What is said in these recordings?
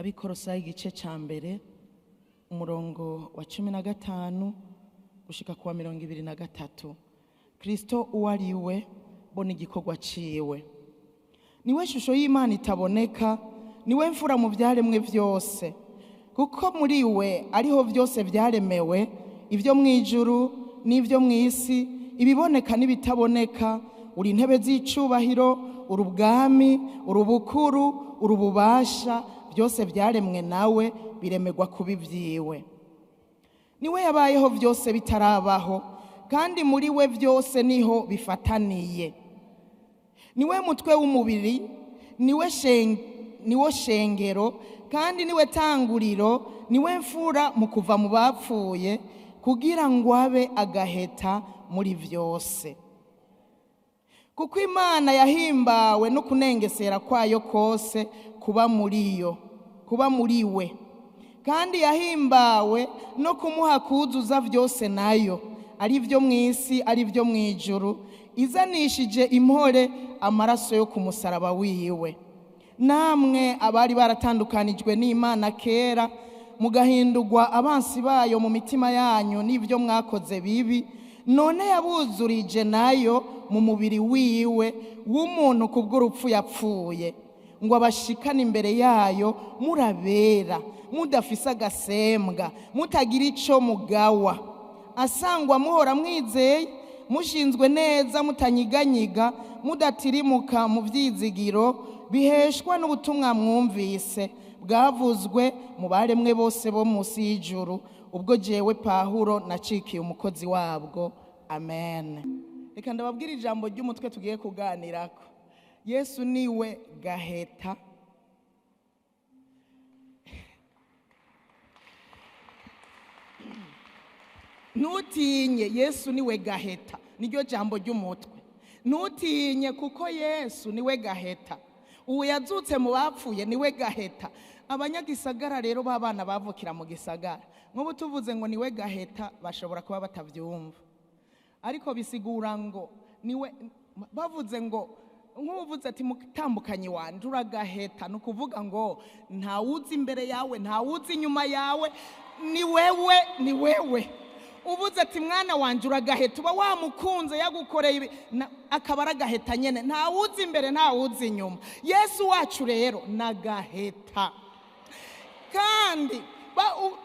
Abikorosayi igice ca mbere umurongo wa 15 gushika kuwa 23. Kristo uwo ari we bona igikorwa ciwe. Niwe shusho y'Imana itaboneka, niwe mfura mu vyaremwe vyose, kuko muri we ariho vyose vyaremewe, ivyo mw'ijuru n'ivyo mw'isi, ibiboneka n'ibitaboneka. Uri intebe z'icubahiro, uri ubwami, uri ubukuru, uri ububasha, byose vyaremwe nawe, biremerwa kuba ivyiwe. Niwe yabayeho vyose bitarabaho, kandi muri we vyose niho bifataniye. Niwe mutwe w'umubiri, niwe shengero, kandi niwe tanguriro, niwe mfura mu kuva mu bapfuye, kugira ngo abe agaheta muri vyose. Kuko Imana yahimbawe no kunengesera kwayo kose kuba muri yo, kuba muri we, kandi yahimbawe no kumuha kuzuza vyose nayo, ari vyo mw'isi, ari vyo mw'ijuru, izanishije impore amaraso yo ku musaraba wiwe. Namwe abari baratandukanijwe n'Imana kera, mugahindurwa abansi bayo mu mitima yanyu n'ivyo mwakoze bibi, none yabuzurije nayo mu mubiri wiwe w'umuntu kubw'urupfu yapfuye, ngo abashikane imbere yayo murabera, mudafise agasembwa, mutagira ico mugawa, asangwa muhora mwizeye, mushinzwe neza, mutanyiganyiga, mudatirimuka mu vyizigiro biheshwa n'ubutumwa mwumvise bwavuzwe mu baremwe bose bo munsi y'ijuru, ubwo jewe Pawulo nacikiye umukozi wabwo. Amen. Reka ndababwira ijambo ry'umutwe tugiye kuganirako. Yesu niwe gaheta. Ntutinye, Yesu niwe gaheta. Niryo jambo ry'umutwe. Ntutinye kuko Yesu niwe gaheta. Uwo yazutse mu bapfuye niwe gaheta. Abanyagisagara rero b'abana bavukira mu gisagara, nk'ubu tuvuze ngo niwe gaheta, bashobora kuba batavyumva, ariko bisigura ngo niwe. Bavuze ngo nk'uvuze ati mutambukanyi wanje uragaheta, ni ukuvuga ngo ntawuzi imbere yawe, ntawuzi inyuma yawe, ni wewe, ni wewe. Uvuze ati mwana wanje uragaheta, uba wamukunze, yagukoreye ibi, akaba aragaheta nyene, ntawuzi imbere, ntawuzi inyuma. Yesu wacu rero nagaheta. Kandi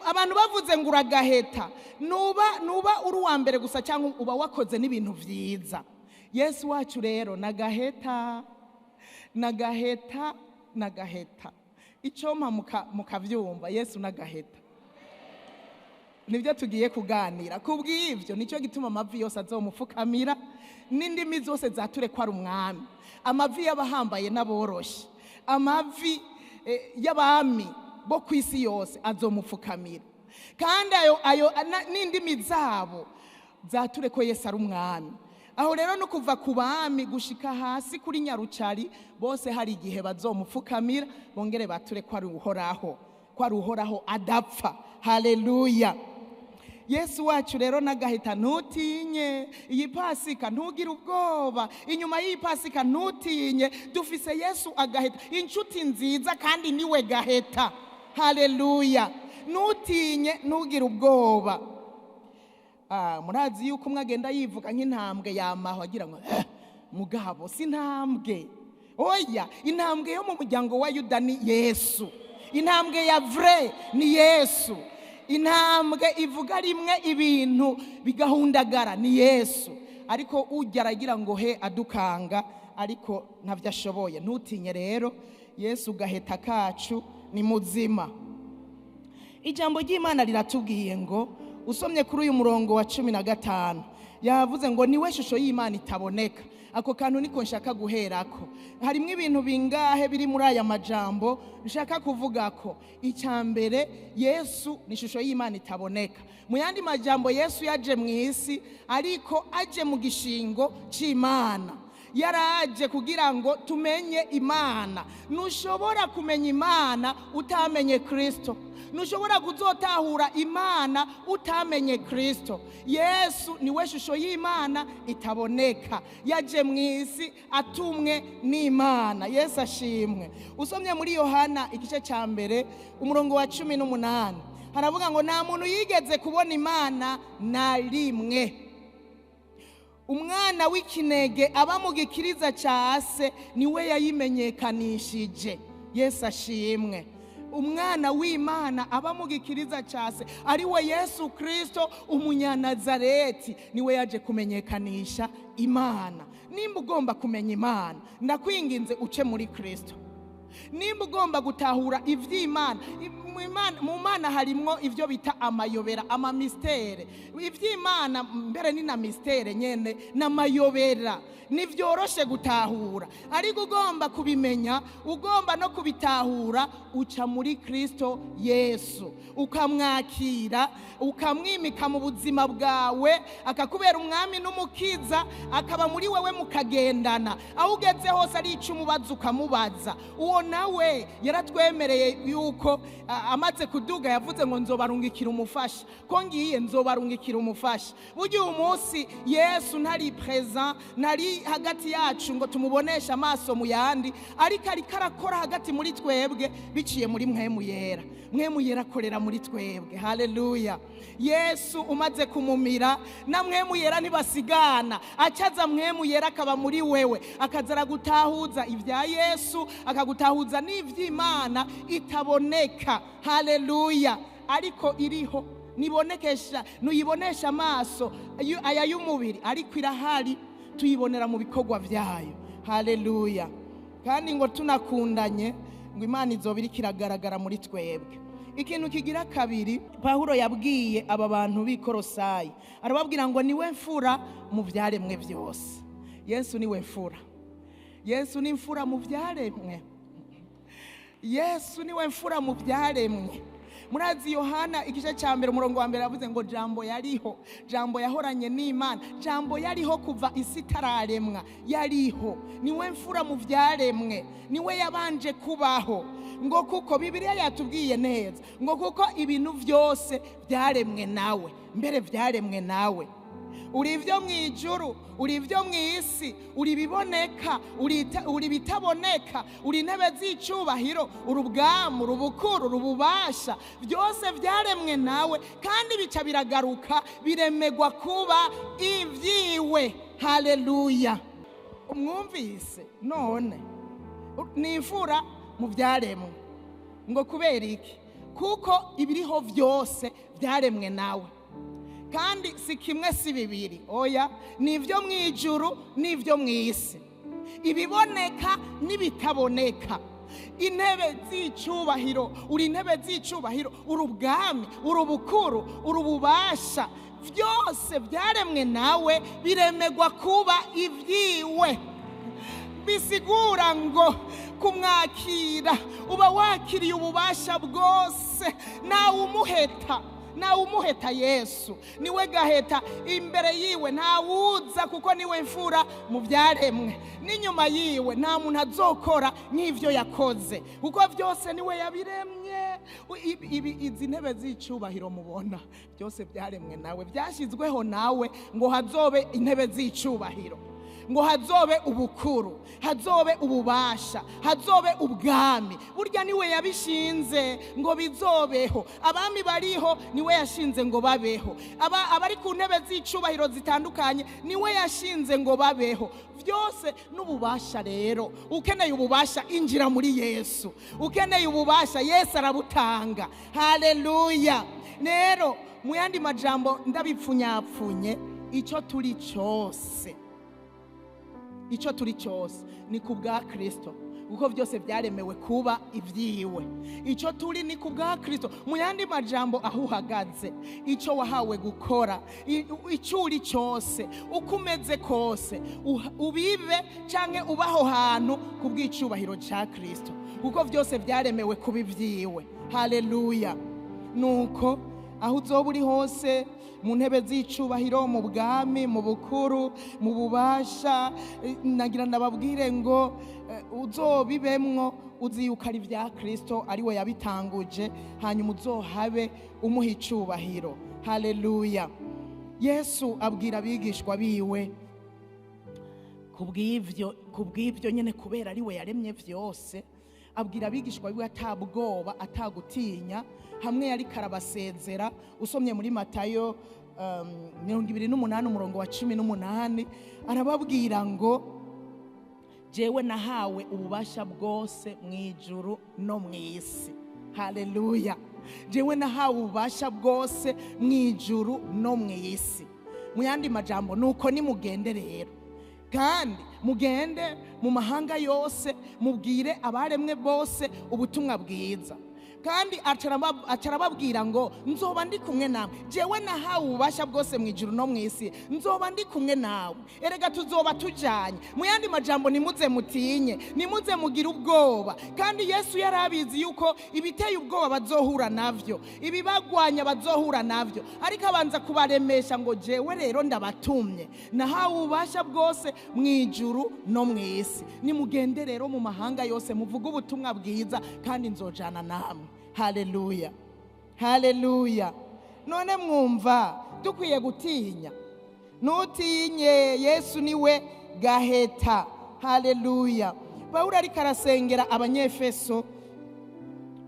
abantu bavuze ngo uragaheta, nuba uri uwa mbere gusa cyangwa uba wakoze n'ibintu vyiza. Yesu wacu rero nagaheta, nagaheta, nagaheta. Icompa mukavyumva, Yesu nagaheta. Nibyo tugiye kuganira. Kubw'ivyo nicyo gituma amavi yose azomufukamira, n'indimi zose zature ko ari umwami. Amavi y'abahambaye n'aboroshe, amavi y'abami bo kwisi yose azomupfukamira. Kandi ayo n'indimi zabo zature ko Yesu ari umwami. Aho rero no kuva ku bami gushika hasi kuri nyarucari, bose hari igihe bazomupfukamira, bongere bature ko ari Uhoraho, ko ari Uhoraho adapfa. Haleluya. Yesu wacu rero nagahita. Ntutinye iyi Pasika, ntugire ubwoba. Inyuma y'iyi Pasika ntutinye, dufise Yesu agaheta, inshuti nziza, kandi niwe gaheta. Haleluya. Ntutinye, ntugire ubwoba. Murazi yuko umwe agenda yivuga nk'intambwe yamaho agira ngo mugabo si intambwe. Oya, intambwe yo mu muryango wa Yuda ni Yesu. Intambwe ya vrai ni Yesu. Intambwe ivuga rimwe ibintu bigahundagara ni Yesu. Ariko ujya aragira ngo he adukanga, ariko ntavyo ashoboye. Ntutinye rero, Yesu gaheta kacu ni muzima. Ijambo ry'Imana riratubwiye ngo usomye kuri uyu murongo wa 15, yavuze ngo niwe shusho y'Imana itaboneka. Ako kantu niko nshaka guherako. Harimwo ibintu bingahe biri muri aya majambo nshaka kuvugako. Icya mbere, Yesu ni ishusho y'Imana itaboneka. Mu yandi majambo, Yesu yaje mu isi, ariko aje mu gishingo c'Imana. Yaraje kugira ngo tumenye Imana. Ntushobora kumenya Imana utamenye Kristo. Ntushobora kuzotahura Imana utamenye Kristo. Yesu niwe shusho y'Imana itaboneka, yaje mu isi atumwe n'Imana. Yesu ashimwe. Usomye muri Yohana igice cya 1 umurongo wa 18 haravuga ngo nta muntu yigeze kubona Imana na rimwe. Umwana w'ikinege aba mu gikiriza cya se niwe yayimenyekanishije. Yesu ashimwe. Umwana w'Imana aba mu gikiriza cya se ari we Yesu Kristo umunyanazareti, niwe yaje kumenyekanisha Imana. Nimba ugomba kumenya Imana, ndakwinginze uce muri Kristo. Nimba ugomba gutahura ivy'Imana, mu Mana harimwo ivyo bita amayobera, amamistere. Ivy'Imana mbere ni na mistere nyene n'amayobera, nivyoroshe gutahura, ariko ugomba kubimenya, ugomba no kubitahura, uca muri Kristo Yesu, ukamwakira, ukamwimika mu buzima bwawe, akakubera umwami n'umukiza, akaba muri wewe mukagendana. Aho ugeze hose ari ico umubaza ukamubaza. Uwo nawe yaratwemereye yuko amaze kuduga yavuze ngo nzobarungikira umufasha, ko ngiye nzobarungikira umufasha. Burya uyu munsi Yesu ntari present, ntari hagati yacu ngo tumuboneshe amaso mu yandi, ariko ariko arakora hagati muri twebwe biciye muri Mpwemu Yera. Mpwemu Yera akorera muri twebwe. Haleluya. Yesu umaze kumumira na Mpwemu Yera ntibasigana, acaza Mpwemu Yera akaba muri wewe, akaza aragutahuza ibya Yesu, akagutahuza n'ivy'Imana itaboneka. Haleluya. Ariko iriho, nibonekesha, nuyibonesha amaso aya y'umubiri, ariko irahari, tuyibonera mu bikorwa vyayo. Haleluya. Kandi ngo tunakundanye, ngo Imana izoba iriko iragaragara muri twebwe. Ikintu kigira kabiri Pawulo yabwiye aba bantu b'i Kolosayi, arababwira ngo niwe mfura mu vyaremwe vyose. Yesu niwe mfura. Yesu ni mfura mu vyaremwe. Yesu niwe mfura mu vyaremwe. Murazi Yohana igice cya 1 umurongo wa 1 yavuze ngo Jambo yariho, Jambo yahoranye n'Imana, Jambo yariho kuva isi itararemwa, yariho, niwe mfura mu vyaremwe, niwe yabanje kubaho. Ngo kuko Bibiliya yatubwiye neza ngo kuko ibintu vyose vyaremwe nawe, mbere vyaremwe nawe. Uri ivyo mw'ijuru, uri ivyo mw'isi, uri biboneka, uri bitaboneka, uri intebe z'icubahiro, uri ubwami, uri ubukuru, uri ububasha, byose vyaremwe nawe, kandi bica biragaruka biremegwa kuba ivyiwe. Haleluya. Umwumvise none ni imfura mu vyaremwe. Ngo kubera iki? Kuko ibiriho vyose vyaremwe nawe. Kandi si kimwe si bibiri, oya, nivyo mwijuru nivyo mwisi, ibiboneka nibitaboneka. Intebe z'icubahiro, uri intebe z'icubahiro, uri ubwami, uri ubukuru, uri ububasha, vyose vyaremwe nawe, biremegwa kuba ivyiwe. Bisigura ngo kumwakira uba wakiriye ububasha bwose, nawe umuheta, nawe umuheta Yesu niwe gaheta imbere yiwe, ntawuza kuko niwe mfura mu vyaremwe, n'inyuma yiwe nta muntu azokora nk'ivyo yakoze, kuko vyose niwe yabiremye. Izi ntebe z'icubahiro mubona byose vyaremwe nawe, vyashyizweho nawe ngo hazobe intebe z'icubahiro, ngo hazobe ubukuru, hazobe ububasha, hazobe ubwami. Burya niwe yabishinze ngo bizobeho. Abami bariho niwe yashinze ngo babeho. Abari ku ntebe z'icubahiro zitandukanye niwe yashinze ngo babeho. Byose n'ububasha. Rero ukeneye ububasha, injira muri Yesu. Ukeneye ububasha, Yesu arabutanga. Haleluya. Rero mu yandi majambo ndabipfunyapfunye, ico turi cyose, ico turi cyose ni ku bwa Kristo, kuko byose byaremewe kuba ivyiwe. Ico turi ni ku bwa Kristo. Mu yandi majambo, aho uhagaze, ico wahawe gukora, ico uri cyose, uko umeze kose, ubibe canke ubaho hantu ku bw'icubahiro ca Kristo, kuko byose byaremewe kuba ivyiwe. Haleluya. Nuko Aho uzoba uri hose, mu ntebe z'icubahiro, mu bwami, mu bukuru, mu bubasha, nagira ndababwire ngo uzobibemwo uzi yuko ari ibya Kristo, ari we yabitanguje, hanyuma uzohabe umuha icubahiro. Haleluya. Yesu abwira abigishwa biwe kubw'ivyo nyene, kubera ari we yaremye vyose, abwira abigishwa biwe atabwoba, atagutinya, hamwe yari karabasezera. Usomye muri Matayo 28 umurongo wa 18, arababwira ngo jewe nahawe ububasha bwose mu ijuru no mu isi. Haleluya. Jewe nahawe ububasha bwose mu ijuru no mu isi. Mu yandi majambo nuko nimugende rero, kandi mugende mu mahanga yose, mubwire abaremwe bose ubutumwa bwiza. Kandi acarababwira ngo nzoba ndi kumwe nawe. Jewe nahawe ububasha bwose mu ijuru no mu isi, nzoba ndi kumwe nawe. Erega tuzoba tujanye. Mu yandi majambo nimuze mutinye, nimuze mugire ubwoba. Kandi Yesu yarabizi yuko ibiteye ubwoba bazohura navyo, ibibagwanya bazohura navyo, ariko abanza kubaremesha ngo jewe rero ndabatumye, nahawe ububasha bwose mu ijuru no mu isi. Nimugende rero mu mahanga yose muvuge ubutumwa bwiza, kandi nzojana namwe. Haleluya. Haleluya. None mwumva dukwiye gutinya? Ntutinye, Yesu niwe gaheta. Haleluya. Pawulo ariko arasengera Abanyefeso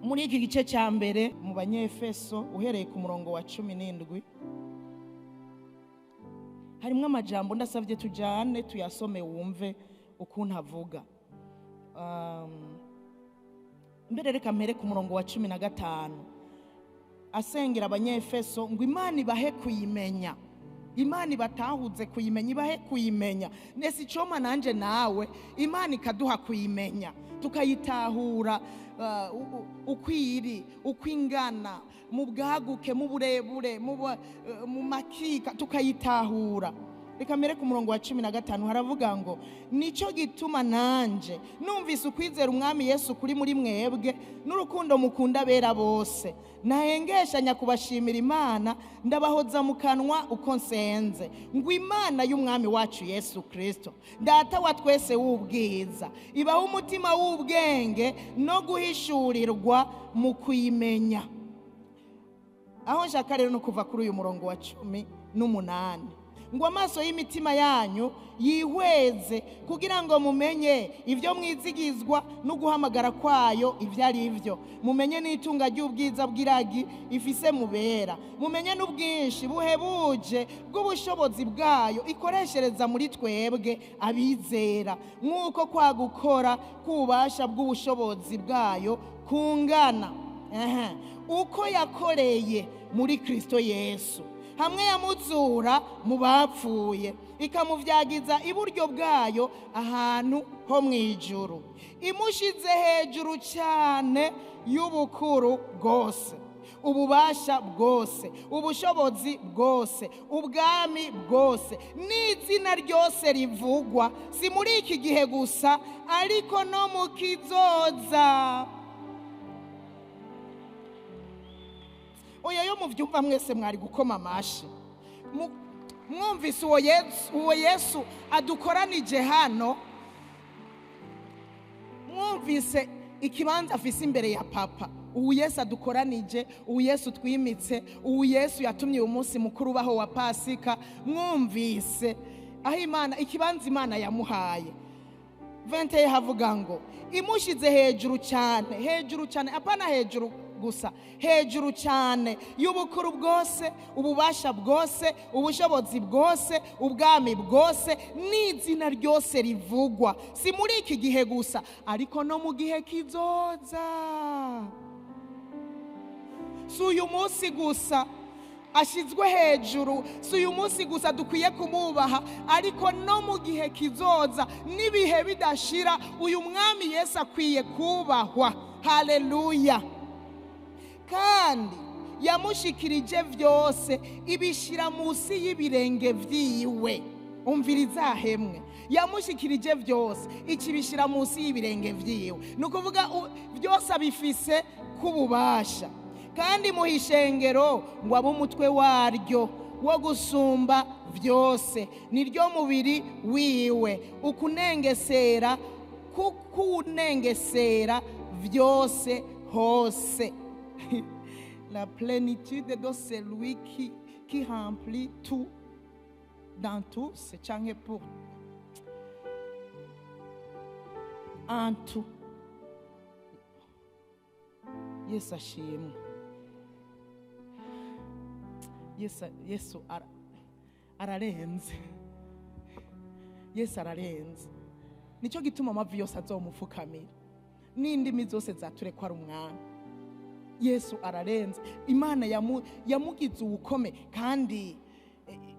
muri iki gice cya mbere mu Banyefeso, uhereye ku murongo wa 17, harimwo amajambo ndasavye tujane tuyasome wumve ukuntu avuga. Mbere reka mpere ku murongo wa 15, asengera Abanyefeso ngo Imana ibahe kuyimenya, Imana ibatahuze kuyimenya, ibahe kuyimenya. Nese icoma nanje nawe Imana ikaduha kuyimenya, tukayitahura uko iri, uko ingana, mu bwaguke, mu burebure, mu makika, tukayitahura. Reka mbere ku murongo wa 15 haravuga ngo nico gituma nanje numvise ukwizera umwami Yesu kuri muri mwebwe n'urukundo mukunda bera bose, nahengeshanya kubashimira Imana, ndabahoza mu kanwa uko nsenze, ngo Imana y'umwami wacu Yesu Kristo data wa twese w'ubwiza ibaho umutima w'ubwenge no guhishurirwa mu kuyimenya. Aho nshaka rero no kuva kuri uyu murongo wa 18, ngo amaso y'imitima yanyu yihweze kugira ngo mumenye ivyo mwizigizwa no guhamagara kwayo ivyo ari byo, mumenye n'itunga ry'ubwiza bw'iragi ifise mubera, mumenye n'ubwinshi buhebuje bw'ubushobozi bwayo ikoreshereza muri twebwe abizera, nk'uko kwa gukora k'ububasha bw'ubushobozi bwayo kungana, uko yakoreye muri Kristo Yesu, hamwe yamuzura mu bapfuye ikamuvyagiza iburyo bwayo ahantu ho mu ijuru, imushize hejuru cyane y'ubukuru bwose, ububasha bwose, ubushobozi bwose, ubwami bwose, n'izina ryose rivugwa, si muri iki gihe gusa ariko no mu kizoza. Oya yo muvyumva mwese mwari gukoma amashi. Mwumvise uwo Yesu adukoranije hano, mwumvise ikibanza afise imbere ya Papa. Uwo Yesu adukoranije, uwo Yesu twimitse, uwo Yesu yatumye umunsi mukuru baho wa Pasika, mwumvise aho Imana ikibanza Imana yamuhaye. 20 havuga ngo imushize hejuru cyane, hejuru cyane, apana hejuru gusa, hejuru cyane y'ubukuru bwose, ububasha bwose, ubushobozi bwose, ubwami bwose, n'izina ryose rivugwa, si muri iki gihe gusa ariko no mu gihe kizoza. Si uyu munsi gusa ashizwe hejuru, si uyu munsi gusa dukwiye kumubaha, ariko no mu gihe kizoza n'ibihe bidashira uyu mwami Yesu akwiye kubahwa. Haleluya. Kandi yamushikirije vyose ibishira musi y'ibirenge vyiwe. Umviriza hemwe, yamushikirije vyose ikibishira musi y'ibirenge vyiwe. Nukuvuga byose abifise kububasha. Kandi muha ishengero ngo abe umutwe waryo wo gusumba vyose, niryo mubiri wiwe, ukunengesera kukunengesera vyose hose. La plénitude de celui qui remplit tout dans tout, c'est canke pour en tout. Yesu ashimwe. Yesu ararenze. Yesu ararenze. Nicyo gituma amavi yose azomupfukamira, n'indimi zose zature ko ari umwami. Yesu ararenze. Imana yamugize ubukome, kandi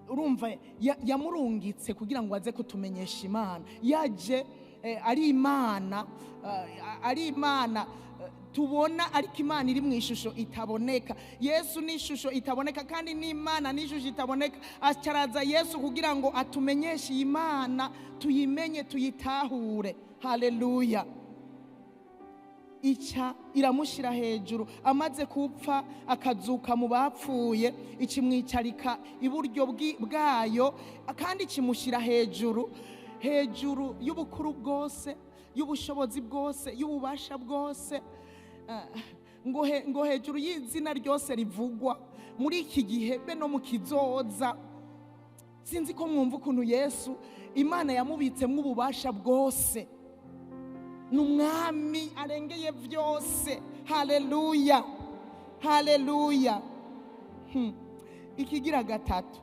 urumva yamurungitse kugira ngo aze kutumenyesha Imana. Yaje ari Imana, ari Imana tubona, ariko Imana iri mu ishusho itaboneka. Yesu ni ishusho itaboneka, kandi ni Imana ni ishusho itaboneka. Acaraza Yesu kugira ngo atumenyeshe Imana, tuyimenye, tuyitahure. Haleluya. Ica iramushira hejuru, amaze kupfa akazuka mu bapfuye, ikimwicarika iburyo bwayo, kandi ikimushyira hejuru, hejuru y'ubukuru bwose, y'ubushobozi bwose, y'ububasha bwose, ngo hejuru y'izina ryose rivugwa muri iki gihe be no mu kizoza. Sinzi ko mwumva ukuntu Yesu Imana yamubitsemo ububasha bwose. Ni umwami arengeye byose. Haleluya, haleluya. Ikigira gatatu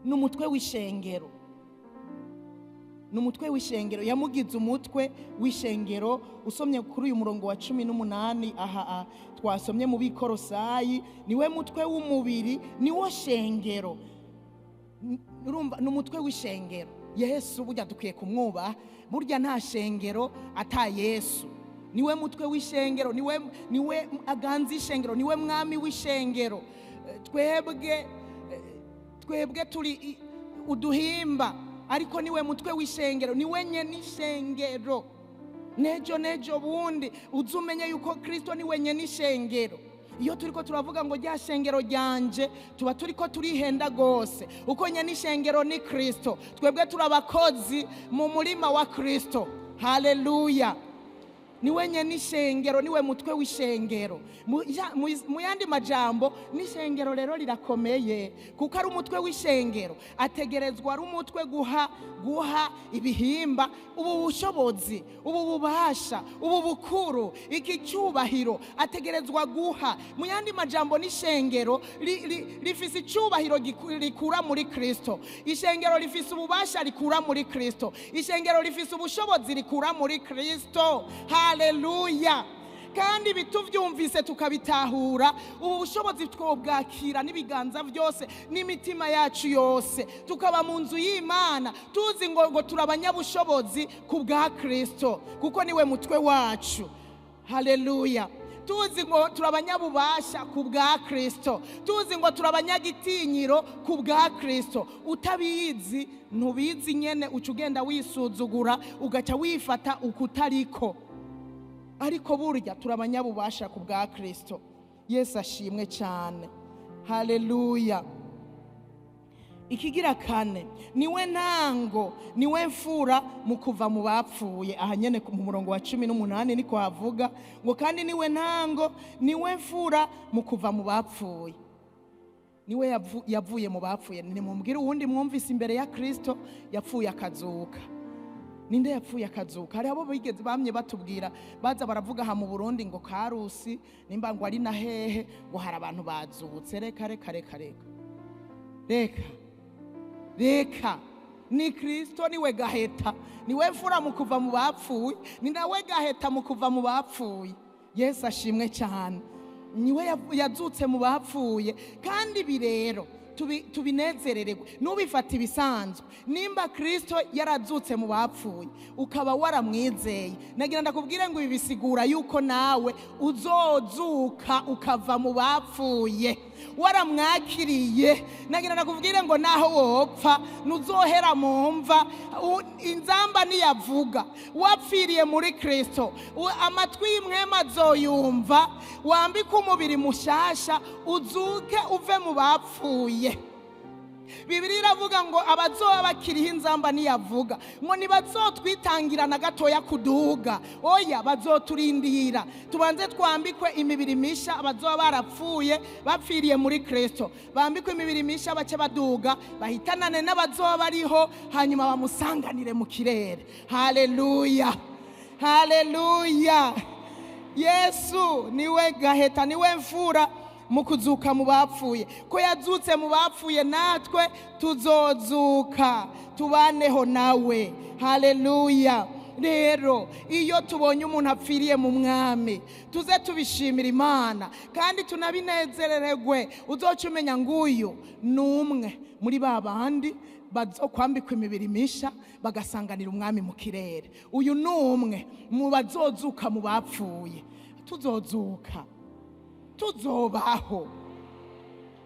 ni umutwe w'ishengero. Ni umutwe w'ishengero, yamugize umutwe w'ishengero. Usomye kuri uyu murongo wa 18 aha twasomye mu Bikorosayi, niwe mutwe w'umubiri, niwo shengero. Urumva ni umutwe w'ishengero. Yesu burya dukwiye kumwubaha, burya nta shengero ata Yesu. Niwe mutwe w'ishengero, niwe aganza ishengero, niwe mwami w'ishengero. Twebwe turi uduhimba, ariko niwe mutwe w'ishengero, niwe nyene ishengero. Nejo bundi uzumenye yuko Kristo niwe nyene ishengero. Iyo turiko turavuga ngo rya shengero ryanje, tuba turiko turihenda gose. Uko nyene ishengero ni Kristo, twebwe turabakozi mu murima wa Kristo. Haleluya. Niwe nyene ishengero, niwe mutwe w'ishengero. Mu yandi majambo, n'ishengero rero rirakomeye, kuko ari umutwe w'ishengero. Ategerezwa ari umutwe guha ibihimba ubu bushobozi, ubu bubasha, ubu bukuru, iki cyubahiro ategerezwa guha. Mu yandi majambo, n'ishengero rifise icyubahiro rikura muri Kristo. Ishengero rifise ububasha rikura muri Kristo. Ishengero rifise ubushobozi rikura muri Kristo. Haleluya. Kandi bituvyumvise tukabitahura, ubu bushobozi twobwakira n'ibiganza byose n'imitima yacu yose, tukaba mu nzu y'Imana tuzi ngo turabanyabushobozi ku bwa Kristo, kuko niwe mutwe wacu. Haleluya. Tuzi ngo turabanyabubasha ku bwa Kristo, tuzi ngo turabanyagitinyiro ku bwa Kristo. Utabizi ntubizi nyene, uca ugenda wisuzugura, ugaca wifata ukutariko. Ariko burya turabanyabubasha ku bwa Kristo. Yesu ashimwe cyane. Haleluya. Ikigira kane, niwe ntango, niwe mfura mu kuva mu bapfuye. Aha nyene mu murongo wa 18 niko havuga ngo kandi niwe ntango, niwe mfura mu kuva mu bapfuye. Niwe yavuye mu bapfuye. Nimumbwire uwundi mwumvise imbere ya Kristo yapfuye akazuka. Ninde yapfuye akazuka? Hari abo bigeze bamye batubwira, baza baravuga aha mu Burundi ngo Karusi nimba ngo ari na hehe, ngo hari abantu bazutse. Reka reka reka reka reka reka, ni Kristo niwe gaheta, niwe mfura mu kuva mu bapfuye, ni nawe gaheta mu kuva mu bapfuye. Yesu ashimwe cyane. Niwe yazutse mu bapfuye. Kandi ibi rero tubinezerererwe, nubifata ibisanzwe. Nimba Kristo yarazutse mu bapfuye ukaba waramwizeye, nagira ndakubwire ngo ibi bisigura yuko nawe uzozuka ukava mu bapfuye. Waramwakiriye, nagira nakubwire ngo naho wopfa nuzohera mu mva. Inzamba niyavuga wapfiriye muri Kristo, amatwi y'imwema azoyumva, wambike umubiri mushasha, uzuke uve mu bapfuye. Bibiliya iravuga ngo abazoba bakiriho inzamba niyavuga ngo ntibazotwitangira na gatoya kuduga, oya bazoturindira tubanze twambikwe imibiri misha. Abazoba barapfuye bapfiriye muri Kristo bambikwe imibiri misha, bace baduga bahitanane n'abazoba bariho, hanyuma bamusanganire mu kirere. Haleluya, haleluya. Yesu niwe gaheta, niwe mfura mu kuzuka mu bapfuye. Ko yazutse mu bapfuye, natwe tuzozuka tubaneho nawe. Haleluya. Rero iyo tubonye umuntu apfiriye mu mwami, tuze tubishimira Imana kandi tunabinezererwe. Uzoca umenya nguyu ni umwe muri ba bandi bazokwambikwa imibiri misha bagasanganira umwami mu kirere. Uyu ni umwe mu bazozuka mu bapfuye. Tuzozuka, tuzobaho.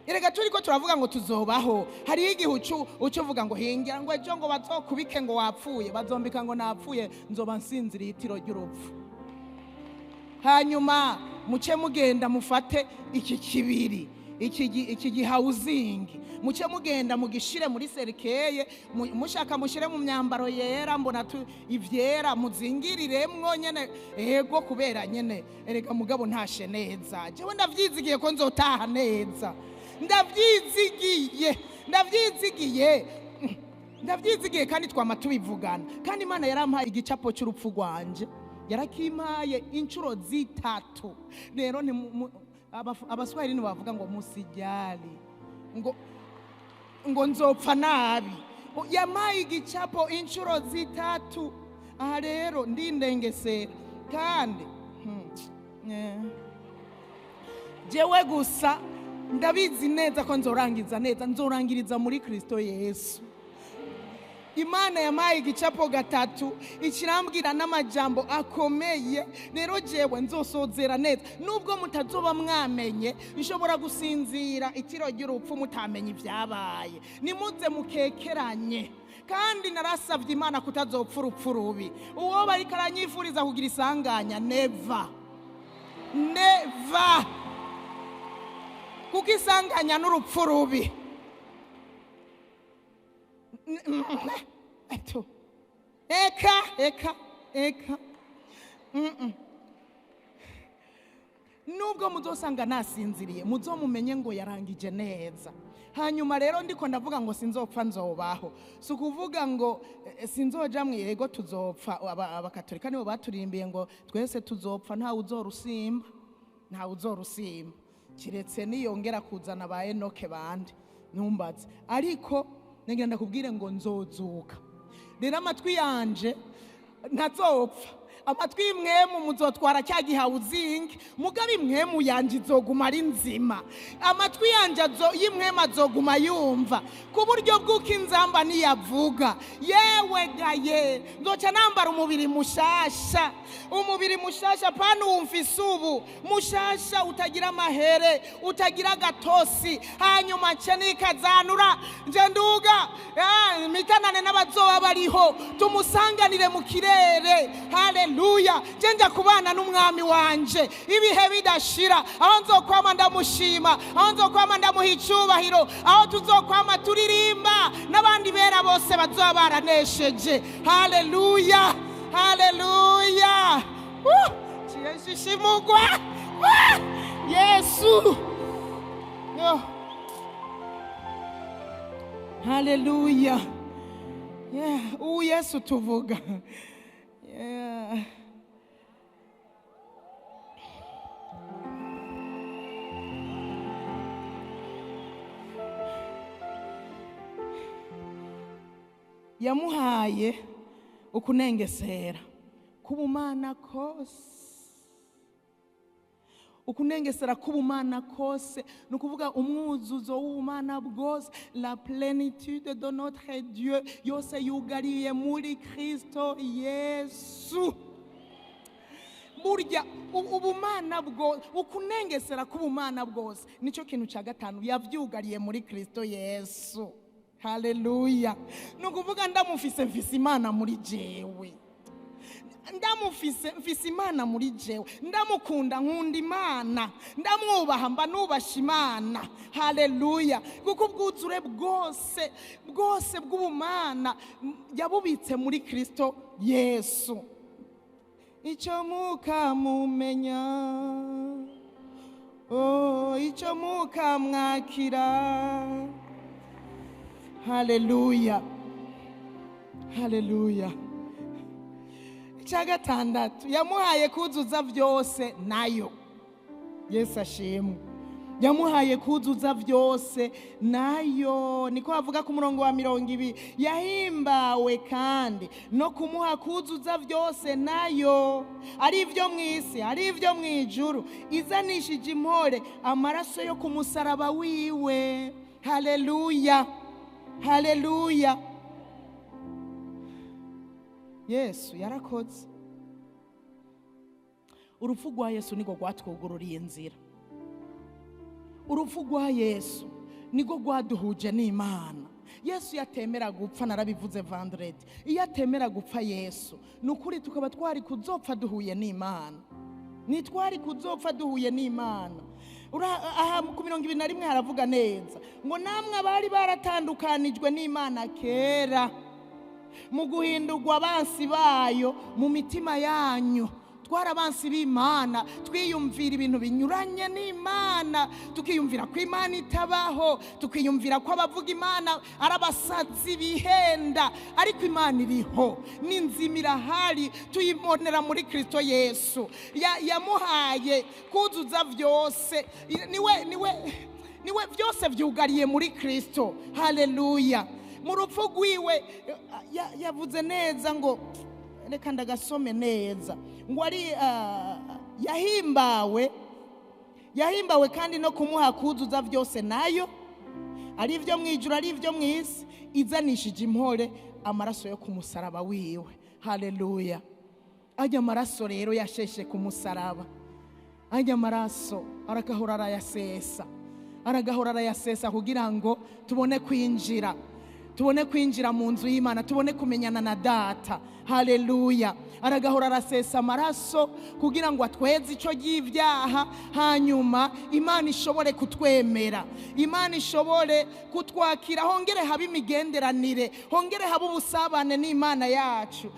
Erega turiko turavuga ngo tuzobaho, hariho igihe uca uvuga ngo hingira ngo ejo ngo bazokubike ngo wapfuye, bazombika ngo napfuye, nzoba nsinziriye itiro ry'urupfu. Hanyuma muce mugenda mufate iki kibiri, iki gihawuzingi, muce mugenda mugishire muri serikeye, mushaka mushire mu myambaro yera, mbona ivyera muzingiriremwo nyene, ego kubera nyene erega mugabo ntashe neza. Jewe ndavyizigiye ko nzotaha neza, ndavyizigiye, ndavyizigiye, ndavyizigiye. Kandi twama tubivugana. Kandi Imana yarampaye igicapo cy'urupfu rwanje, yarakimpaye inshuro zitatu. Rero Abaswahili bavuga ngo musijali, ngo nzopfa nabi. Yamaye igicapo inshuro zitatu. Aha rero ndindengesera kandi jewe gusa ndabizi neza ko nzorangiza neza, nzorangiriza muri Kristo Yesu. Imana yamaye igicapo gatatu, ikirambwira n'amajambo akomeye. Rero jewe nzosozera neza, nubwo mutazoba mwamenye. Nshobora gusinzira itiro ry'urupfu mutamenye ibyabaye. Nimuze mukekeranye. Kandi narasavye Imana kutazopfa urupfu rubi. Uwo bariko aranyifuriza kugira isanganya, never, never, kuko isanganya n'urupfu rubi. Eka, eka, eka. Nubwo muzosanga nasinziriye, muzomumenye ngo yarangije neza. Hanyuma rero ndiko ndavuga ngo sinzopfa nzobaho, si ukuvuga ngo sinzoja mw'irego tuzopfa. Abakatolika nibo baturimbiye ngo twese tuzopfa, ntawe uzorusimba, ntawe uzorusimba, kiretse niyongera kuzana ba Enoke bandi numbaze. Ariko ngira ndakubwire ngo nzozuka. Rero amatwi yanje ntazopfa, amatwi y'imwemu muzotwara cya gihawuzingi, mugabe imwemu yanje izoguma ari nzima. Amatwi yanje y'imwemu azoguma yumva, ku buryo bw'uko inzamba niyavuga, yewe gaye nzoca nambara umubiri mushasha, umubiri mushasha, pana wumvise ubu mushasha, utagira amahere, utagira agatosi. Hanyuma nce nikazanura, nje nduga mitanane n'abazoba bariho, tumusanganire mu kirere. Haleluya. Nje kubana n'umwami wanje ibihe bidashira, aho nzokwama ndamushima, aho nzokwama ndamuha icubahiro, aho tuzokwama turirimba n'abandi bera bose bazoba baranesheje. Haleluya, haleluya. Shishimugwa Yesu. Haleluya. Ubu Yesu tuvuga. Yamuhaye ukunengesera kubumana kose, ukunengesera kubumana kose, ni ukuvuga umwuzuzo w'ubumana bwose, la plénitude de notre Dieu yose yugariye muri Kristo Yesu. Burya ubumana bwo ukunengesera k'ubumana bwose nicyo kintu cya gatanu yavyugariye muri Kristo Yesu. Haleluya. Ni ukuvuga ndamufise mfise Imana muri jewe, ndamufise mfise Imana muri jewe, ndamukunda nkunda Imana, ndamwubaha mba nubasha Imana. Haleluya. Kuko ubwuzure bwose bwose bw'ubumana yabubitse muri Kristo Yesu. Icyo mukamumenya, oh, icyo mukamwakira. Haleluya, haleluya. Icya gatandatu yamuhaye kuzuza byose nayo. Yesu ashimwe. Yamuhaye kuzuza byose nayo. Niko avuga ku murongo wa 20, yahimbawe kandi no kumuha kuzuza byose nayo, ari ibyo mu isi, ari ibyo mu ijuru, izanishije impore amaraso yo ku musaraba wiwe. Haleluya, haleluya. Yesu yarakoze. Urupfu rwa Yesu niko rwatwugururiye inzira. Urupfu rwa Yesu niko rwaduhuje n'Imana. Yesu yatemera gupfa, narabivuze vendredi, iyo atemera gupfa Yesu, nukuri tukaba twari kuzopfa duhuye n'Imana. Nitwari kuzopfa duhuye n'Imana. Aha ku 21 haravuga neza ngo namwe abari baratandukanijwe n'Imana kera mu guhindurwa abansi bayo mu mitima yanyu. Twari abansi b'Imana, twiyumvira ibintu binyuranye n'Imana, tukiyumvira ko Imana itabaho, tukiyumvira ko abavuga Imana ari abasazi bihenda, ariko Imana iriho, n'inzima irahari, tuyibonera muri Kristo Yesu. Yamuhaye kuzuza byose, niwe byose byugariye muri Kristo. Haleluya. Mu rupfu rwiwe yavuze neza ngo reka ndagasome neza, ngo ari yahimbawe kandi no kumuha kuzuza byose nayo, ari ibyo mu ijuru, ari ibyo mu isi, izanishije impore amaraso yo ku musaraba wiwe. Haleluya. Ajya amaraso rero yasheshe ku musaraba, ajya amaraso aragahora arayasesa, aragahora arayasesa kugira ngo tubone kwinjira, tubone kwinjira mu nzu y'Imana, tubone kumenyana na Data. Haleluya. Aragahora arasesa amaraso kugira ngo atweze ico y'ibyaha, hanyuma Imana ishobore kutwemera, Imana ishobore kutwakira, hongere habe imigenderanire, hongere habe ubusabane n'Imana yacu.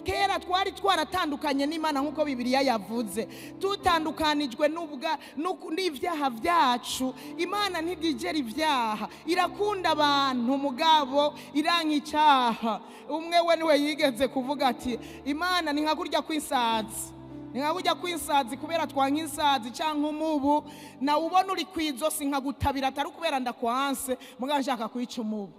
Kera twari twaratandukanye n'Imana nkuko Bibiliya yavuze, tutandukanijwe n'ibyaha byacu. Imana ntigigera ibyaha, irakunda abantu mugabo iranka icyaha. Umwe we niwe yigeze kuvuga ati Imana ni nka kurya kw'insazi, ni nka kurya kw'insazi, kubera twanka insazi cyangwa umubu, na ubona uri kwizosi nkagutabira atari kubera ndakwanse, mugabo nshaka kwica umubu,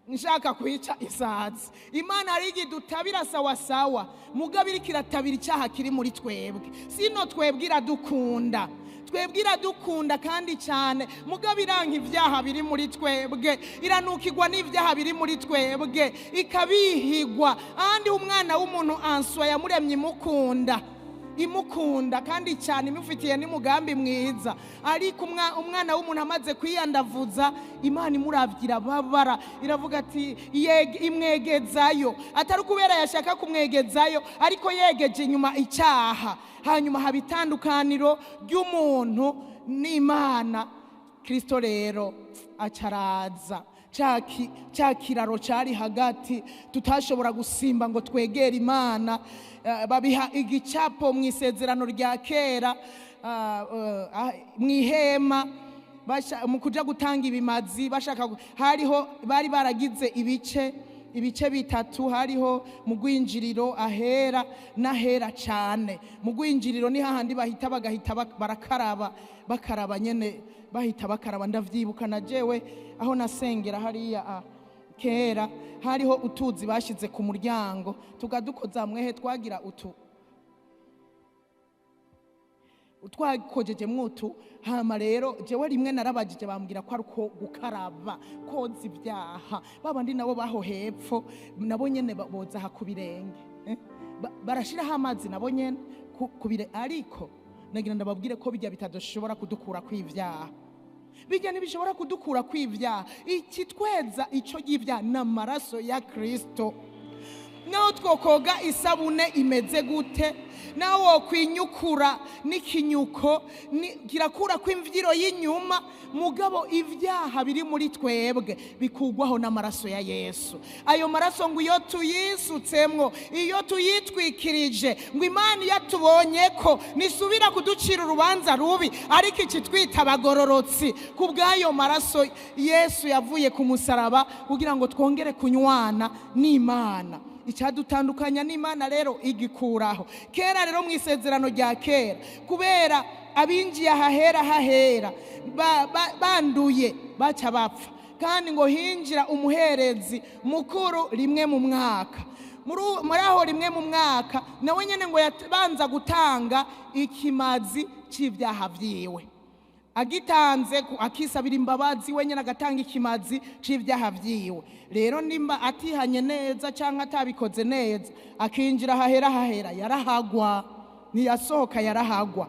nshaka kwica isazi. Imana ari idutabira sawa sawa, mugabo iriko iratabira icyaha kiri muri twebwe. Sino twebwe iradukunda, twebwe iradukunda kandi cyane, mugabo iranka ibyaha biri muri twebwe, iranukirwa n'ibyaha biri muri twebwe, ikabihigwa. Ahandi umwana w'umuntu answa yamuremye imukunda, imukunda kandi cyane, imufitiye n'umugambi mwiza, ariko umwana w'umuntu amaze kwiyandavuza, Imana imuravye babara, iravuga ati imwegezayo, atari kubera yashaka kumwegezayo, ariko yegeje inyuma icyaha. Hanyuma haba itandukaniro ry'umuntu n'Imana. Kristo rero acaraza cya kiraro cyari hagati tutashobora gusimba ngo twegere Imana. Babiha igicapo mu isezerano rya kera, mu ihema mu kuja gutanga ibimazi, bashaka hariho bari baragize ibice bitatu. Hariho mu gwinjiriro ahera n'ahera cyane. Mu gwinjiriro ni hahandi bahita bagahita barakaraba, bakaraba nyene, bahita bakaraba. Ndavyibuka na jewe aho nasengera hariya kera, hariho utuzi bashize ku muryango tukadukoza mwehe, twagira utu twakojeje mwutu. Hama rero jewe rimwe narabajije bambwira ko ari uko gukaraba koza ibyaha. Babandi nabo baho hepfo nabo nyene boza ha ku birenge, barashiraho amazi nabo nyene Kubire ariko nagira ndababwire ko bijya bitadushobora kudukura kw'ivyaha. Bijya ntibishobora kudukura kw'ivyaha. Ikitweza ico y'ivyaha n'amaraso ya Kristo. Naho twokoga isabune imeze gute, naho wokwinyukura n'ikinyuko kirakura kw'imvyiro y'inyuma, mugabo ivyaha biri muri twebwe bikugwaho n'amaraso ya Yesu. Ayo maraso ngo iyo tuyisutsemwo, iyo tuyitwikirije, ngo Imana yatubonye ko nisubira kuducira urubanza rubi, ariko ikitwita abagororotsi kubw'ayo maraso Yesu yavuye ku musaraba kugira ngo twongere kunywana n'Imana. Icyadutandukanya n'Imana rero igikuraho. Kera rero mu isezerano rya kera, kubera abinjiye ahahera hahera banduye baca bapfa, kandi ngo hinjira umuherezi mukuru rimwe mu mwaka. Muri aho rimwe mu mwaka nawe nyene ngo yabanza gutanga ikimazi c'ivyaha vyiwe, agitanze akisabira imbabazi wenyine agatanga ikimazi c'ivyaha vyiwe. Rero nimba atihanye neza canke atabikoze neza, akinjira hahera hahera yarahagwa, ntiyasohoka yarahagwa.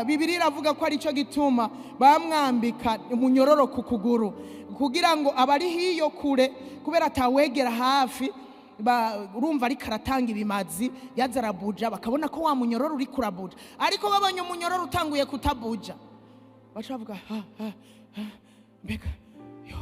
Bibiliya iravuga ko arico gituma bamwambika umunyororo ku kuguru, kugira ngo abari hiyo kure, kubera atawegera hafi, urumva ariko aratanga ibimazi yaza arabuja, bakabona ko wa munyororo uri kurabuja. Ariko babonye umunyororo utanguye kutabuja, baca bavuga ha ha ha, mbega yo,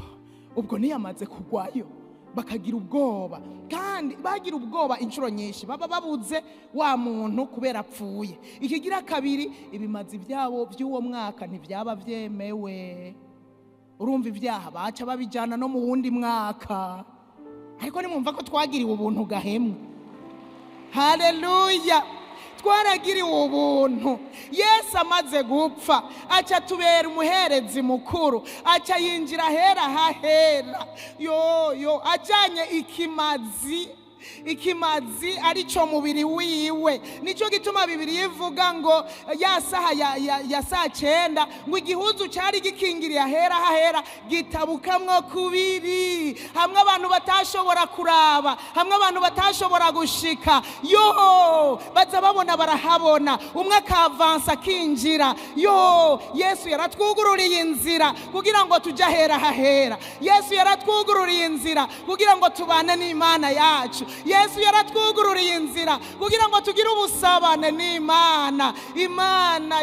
ubwo niyamaze kugwayo. Bakagira ubwoba, kandi bagira ubwoba inshuro nyinshi baba babuze wa muntu kubera apfuye. Ikigira kabiri, ibimazi byabo by'uwo mwaka ntibyaba byemewe. Urumva ibyaha baca babijana no mu wundi mwaka. Ariko nimwumva ko twagiriwe ubuntu gahemwe. Haleluya, twaragiriwe ubuntu. Yesu amaze gupfa aca tubera umuherezi mukuru, aca yinjira hera hahera, yo ajanye ikimazi, ikimazi arico mubiri wiwe. Nico gituma Bibiliya ivuga ngo ya saha ya saa 9 ngo igihuzu cari gikingiriye ahera hahera gitabukamwo kubiri, hamwe abantu batashobora kuraba, hamwe abantu batashobora gushika, yo baza babona barahabona, umwe akavansa akinjira. Yo Yesu yaratwugururiye inzira kugira ngo tujye ahera hahera. Yesu yaratwugururiye inzira kugira ngo tubane n'Imana yacu. Yesu yaratwugururiye inzira kugira ngo tugire ubusabane n'Imana. Imana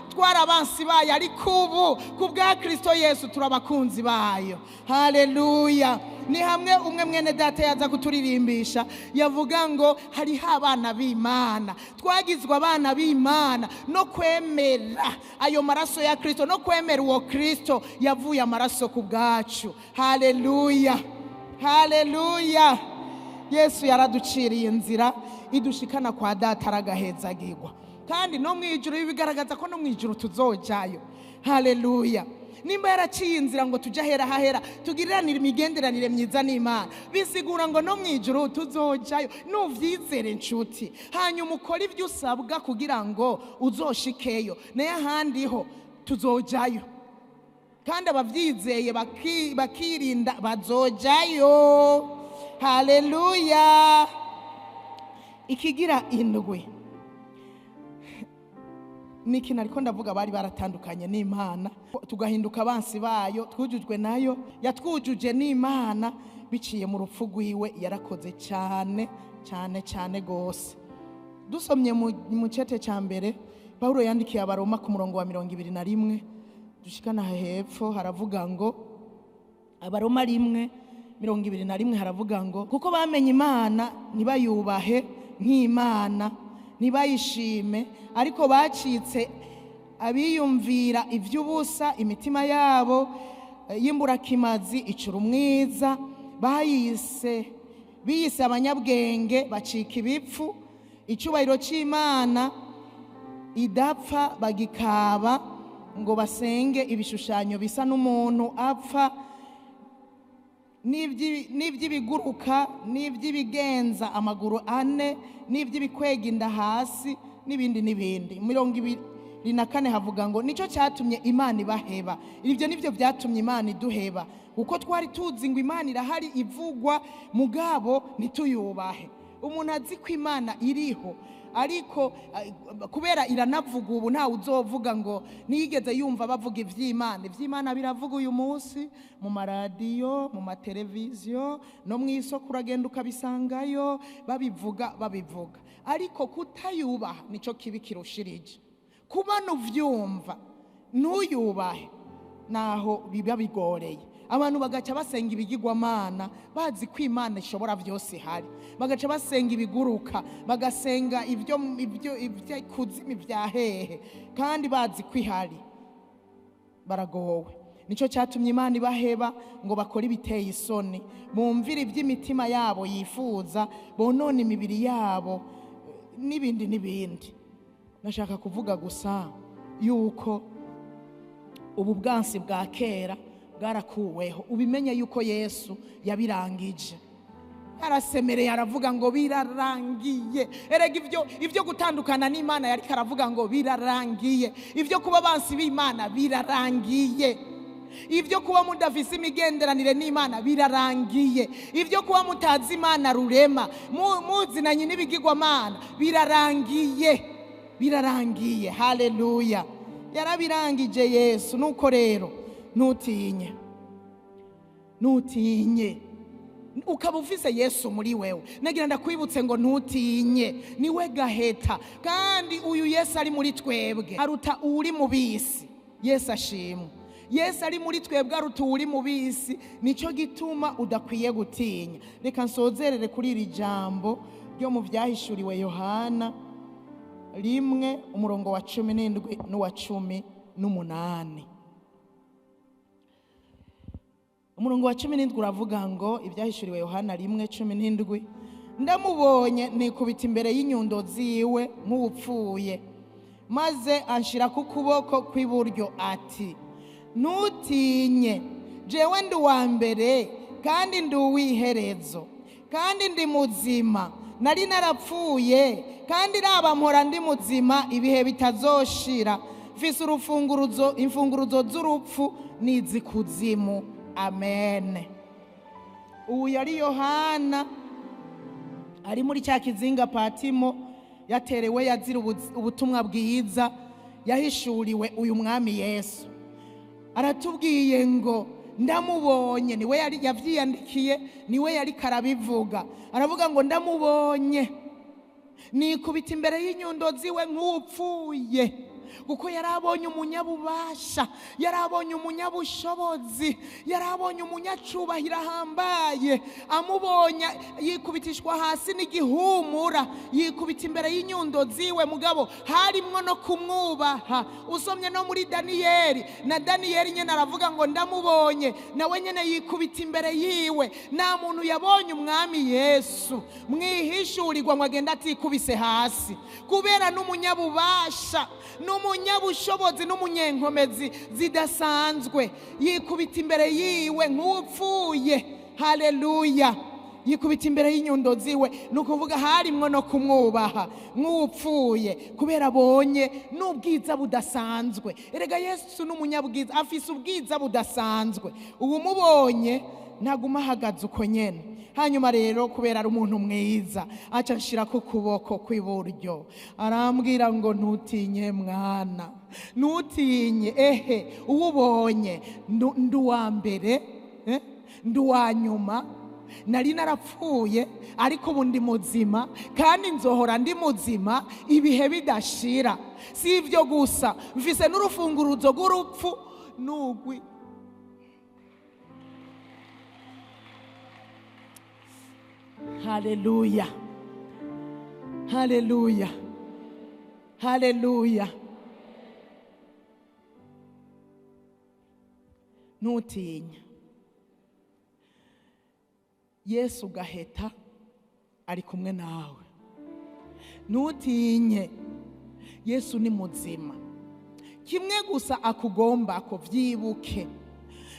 twari abansi bayo, ariko ubu kubwa Kristo Yesu turabakunzi bayo. Haleluya. Ni hamwe umwe mwene data yaza kuturirimbisha yavuga ngo hariho abana b'Imana, twagizwe abana b'Imana no kwemera ayo maraso ya Kristo, no kwemera uwo Kristo yavuye amaraso ku bwacu. Haleluya, haleluya. Yesu yaraduciriye inzira idushikana kwa data aragahezagirwa. Kandi no mu ijuru bigaragaza ko no mu ijuru tuzojayo. Haleluya. Nimba yaraciye inzira ngo tujye ahera hahera, tugiriranire imigenderanire myiza n'Imana, bisigura ngo no mu ijuru tuzojayo. Nuvyizere nshuti, hanyuma ukora ivyo usabwa kugira ngo uzoshikeyo, naye ahandi ho tuzojayo. Kandi abavyizeye bakirinda bazojayo. Haleluya. Ikigira indwi niki nariko ndavuga, bari baratandukanye n'Imana, tugahinduka abansi bayo, twujujwe nayo, yatwujuje n'Imana biciye mu rupfu rwiwe. Yarakoze cyane cyane cyane gose. Dusomye mu cete ca mbere Paulo yandikiye Abaroma ku murongo wa 21 dushikana hepfo, haravuga ngo Abaroma 1:21 haravuga ngo kuko bamenye Imana ntibayubahe nk'Imana, ntibayishime, ariko bacitse abiyumvira ivy'ubusa, imitima yabo y'imburakimazi icura umwiza, biyise abanyabwenge bacika ibipfu, icyubahiro c'Imana idapfa bagikaba ngo basenge ibishushanyo bisa n'umuntu apfa, n'iby'ibiguruka, n'iby'ibigenza amaguru ane, n'iby'ibikwega inda hasi, n'ibindi n'ibindi. 24 havuga ngo nicyo cyatumye Imana ibaheba. Ibyo nivyo byatumye Imana iduheba, kuko twari tuzi ngo Imana irahari ivugwa, mugabo ntituyubahe. Umuntu azi ko Imana iriho Ariko kubera iranavuga ubu, ntawe uzovuga ngo ntiyigeze yumva bavuga iby'Imana. Iby'Imana biravuga uyu munsi mu maradiyo, mu mateleviziyo, no mu isoko uragenda ukabisangayo babivuga babivuga. Ariko kutayubaha nicyo kibi kirushirije. Kuba uvyumva ntuyubahe naho biba bigoreye. Abantu bagaca basenga ibigirwamana bazi ko Imana ishobora byose ihari, bagaca basenga ibiguruka, bagasenga ibyo ibyo kuzimu bya hehe, kandi bazi ko ihari. Baragowe. Nicyo cyatumye Imana ibaheba ngo bakore ibiteye isoni, bumvire iby'imitima yabo yifuza, bonone imibiri yabo n'ibindi n'ibindi. Nashaka kuvuga gusa yuko ubu bwansi bwa kera bwarakuweho. Ubimenye yuko Yesu yabirangije. Arasemereye aravuga ngo birarangiye. Erega ibyo gutandukana n'Imana yari karavuga ngo birarangiye. Ibyo kuba bansi b'Imana birarangiye. Ibyo kuba mudafise imigenderanire n'Imana birarangiye. Ibyo kuba mutazi Imana rurema, muzinanye n'ibigirwamana birarangiye. Birarangiye. Haleluya. Yarabirangije Yesu. Nuko rero ntutinye, ntutinye. Ukaba ufise Yesu muri wewe, nagira ndakwibutse ngo ntutinye, niwe gaheta. Kandi uyu Yesu ari muri twebwe aruta uri mu bisi. Yesu ashimwe. Yesu ari muri twebwe aruta uri mu bisi. Nicyo gituma udakwiye gutinya. Reka nsozerere kuri iri jambo ryo mu byahishuriwe Yohana 1 umurongo wa 17 n'uwa 18. Umurongo wa 17 uravuga ngo ibyahishuriwe Yohana 1:17, ndamubonye nikubita imbere y'inyundo ziwe nk'upfuye, maze anshira ku kuboko kw'iburyo ati ntutinye, jewe ndi uwa mbere kandi ndi uw'iherezo, kandi ndi muzima. Nari narapfuye kandi raba mpora ndi muzima ibihe bitazoshira. Mfise urufunguruzo, imfunguruzo z'urupfu n'iz'ikuzimu. Amen. Ubu yari Yohana ari muri cya kizinga Patimo, yaterewe yazira ubutumwa bwiza, yahishuriwe uyu mwami Yesu. Aratubwiye ngo ndamubonye, niwe yari yavyiyandikiye, niwe yari karabivuga. Aravuga ngo ndamubonye nikubita imbere y'inyundo ziwe nk'upfuye, kuko yarabonye umunyabubasha, yarabonye umunyabushobozi, yarabonye umunyacubahiro ahambaye. Amubonye yikubitishwa hasi n'igihumura, yikubita imbere y'inyundo ziwe. Mugabo harimwo no kumwubaha. Usomye no muri Daniyeli, na Daniyeli nyene aravuga ngo ndamubonye, nawe nyene yikubita imbere yiwe. Nta muntu yabonye umwami Yesu mwihishurirwa ngo agenda atikubise hasi, kubera n'umunyabubasha, n'umunyabushobozi, n'umunyenkomezi zidasanzwe. Yikubita imbere yiwe nk'upfuye. Haleluya. Yikubita imbere y'inyundo ziwe, nukuvuga harimwo no kumwubaha nk'upfuye, kubera abonye n'ubwiza budasanzwe. Erega Yesu n'umunyabwiza, afise ubwiza budasanzwe. Uwumubonye ntaguma ahagaze uko nyene. Hanyuma rero kubera ari umuntu mwiza, aca nshira ku kuboko kw'iburyo, arambwira ngo ntutinye mwana, ntutinye. Ehe, uwubonye ndi uwa mbere, ndi uwa nyuma. Nari narapfuye ariko ubu ndi muzima, kandi nzohora ndi muzima ibihe bidashira. Si ibyo gusa, mfise n'urufunguruzo rw'urupfu n'ugwi. Haleluya, haleluya, haleluya. Ntutinye. Yesu gaheta ari kumwe nawe. Ntutinye. Yesu ni muzima. Kimwe gusa akugomba ko vyibuke,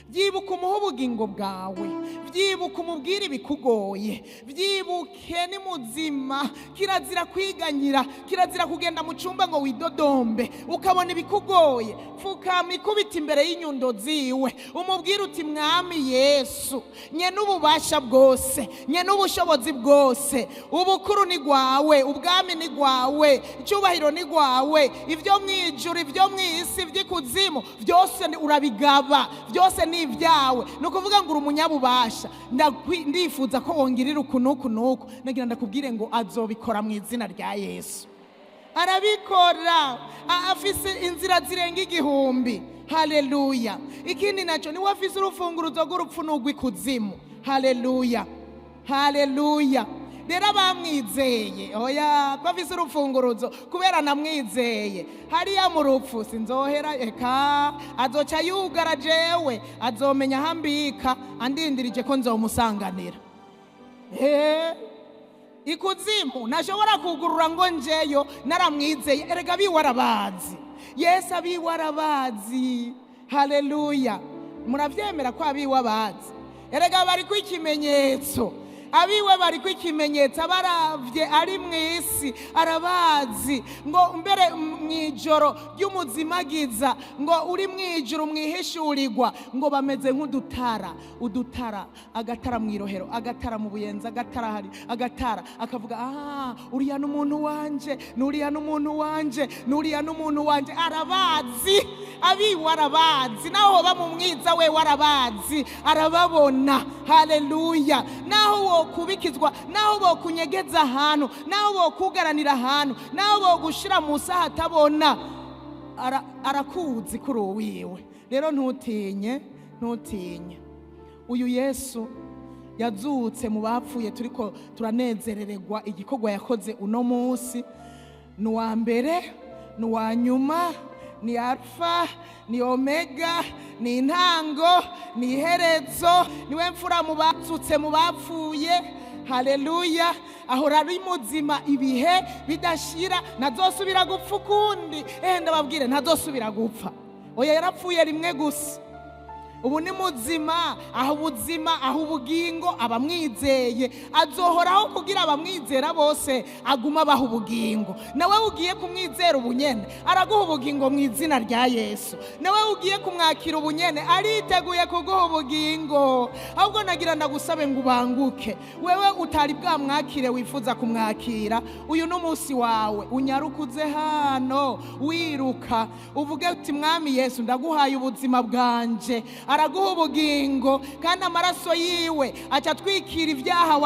Byibuka umuhe ubugingo bwawe, byibuka umubwire ibikugoye, byibuke ni muzima. Kirazira kwiganyira, kirazira kugenda mu cyumba ngo widodombe ukabona ibikugoye. Pfukama ikubita imbere y'inyundo ziwe, umubwire uti Mwami Yesu, nye n'ububasha bwose, nye n'ubushobozi bwose, ubukuru ni gwawe, ubwami ni gwawe, icyubahiro ni gwawe, ibyo mu ijuru, ibyo mu isi, iby'ikuzimu byose urabigaba, byose ni ibyawe. Ni ukuvuga ngo uri umunyabubasha. Ndifuza ko wongirira uku n'uku n'uku. Nagira ndakubwire ngo azobikora mu izina rya Yesu. Arabikora, afise inzira zirenga 1000. Haleluya. Ikindi nacyo, niwe afise urufunguruzo rw'urupfu n'urw'ikuzimu. Haleluya, haleluya. Rero abamwizeye, oya, ko afise urufunguruzo kubera namwizeye, hariya mu rupfu sinzohera, eka azoca yugara jewe, azomenya aho ambika, andindirije ko nzomusanganira. Ikuzimu ntashobora kugurura ngo njeyo naramwizeye. Erega abiwe arabazi, Yesu abiwe arabazi. Haleluya. Muravyemera ko abiwe abazi? Erega bari ku ikimenyetso, abiwe bari ku ikimenyetso, abaravye ari mu isi arabazi. Ngo mbere mw'ijoro ry'umuzimagiza, ngo uri mw'ijuru mwihishurirwa, ngo bameze nk'udutara, udutara, agatara mw'irohero, agatara mu Buyenzi, agatara hari, agatara, akavuga uriya n'umuntu wanje, n'uriya n'umuntu wanje, n'uriya n'umuntu wanje. Arabazi, abiwe arabazi, naho hoba mu mwiza we warabazi, arababona. Haleluya. Naho kubikizwa, naho bokunyegeza ahantu, naho bokugaranira ahantu, naho bogushira mu saha atabona, arakuzi kuri uwiwe. Rero ntutinye, ntutinye. Uyu Yesu yazutse mu bapfuye, turiko turanezerererwa igikorwa yakoze uno munsi. Ni uwa mbere, ni uwa nyuma, ni Alfa, ni Omega, ni intango, ni iherezo, niwe mfura mu bazutse mu bapfuye. Haleluya. Ahora ari muzima ibihe bidashira, ntazosubira gupfa ukundi. Ndababwire, ntazosubira gupfa. Oya, yarapfuye rimwe gusa, ubu ni muzima. Aho ubuzima, aho ubugingo, abamwizeye azohoraho kugira abamwizera bose aguma abaha ubugingo. Nawe ugiye kumwizera ubunyene, araguha ubugingo mu izina rya Yesu. Nawe ugiye kumwakira ubunyene, ariteguye kuguha ubugingo. Ahubwo nagira ndagusabe ngo ubanguke, wewe utari bwamwakire wifuza kumwakira, uyu n'umunsi wawe. Unyarukuze hano wiruka, uvuge uti Mwami Yesu, ndaguhaye ubuzima bwanje. Araguha ubugingo, kandi amaraso yiwe aca atwikira ibyaha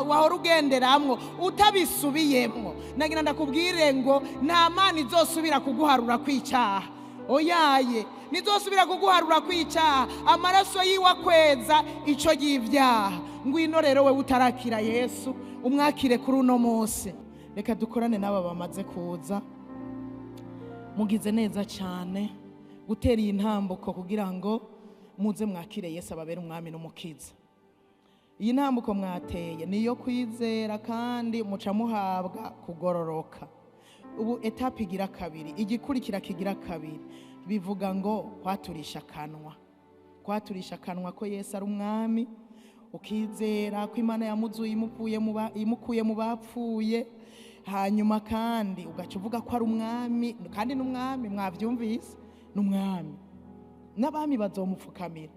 wahora ugenderamwo utabisubiyemwo. Nagira ndakubwire ngo nta mana izosubira kuguharura kw'icyaha. Oyaye, nizosubira kuguharura kw'icyaha. Amaraso yiwe akweza ico y'ibyaha. Ngwino rero wewe utarakira Yesu, umwakire kuri uno munsi. Reka dukorane n'aba bamaze kuza. Mugize neza cyane gutera iyi ntambuko kugira ngo muze mwakire Yesu ababere umwami n'umukiza. Iyi ntambuko mwateye niyo kwizera, kandi muca muhabwa kugororoka. Ubu etape igira kabiri, igikurikira kigira kabiri, bivuga ngo kwaturisha akanwa, kwaturisha akanwa ko Yesu ari umwami, ukizera ko Imana yamuzuye imukuye mu bapfuye, hanyuma kandi ugaca uvuga ko ari umwami. Kandi n'umwami, mwavyumvise, n'umwami, n'abami bazomupfukamira.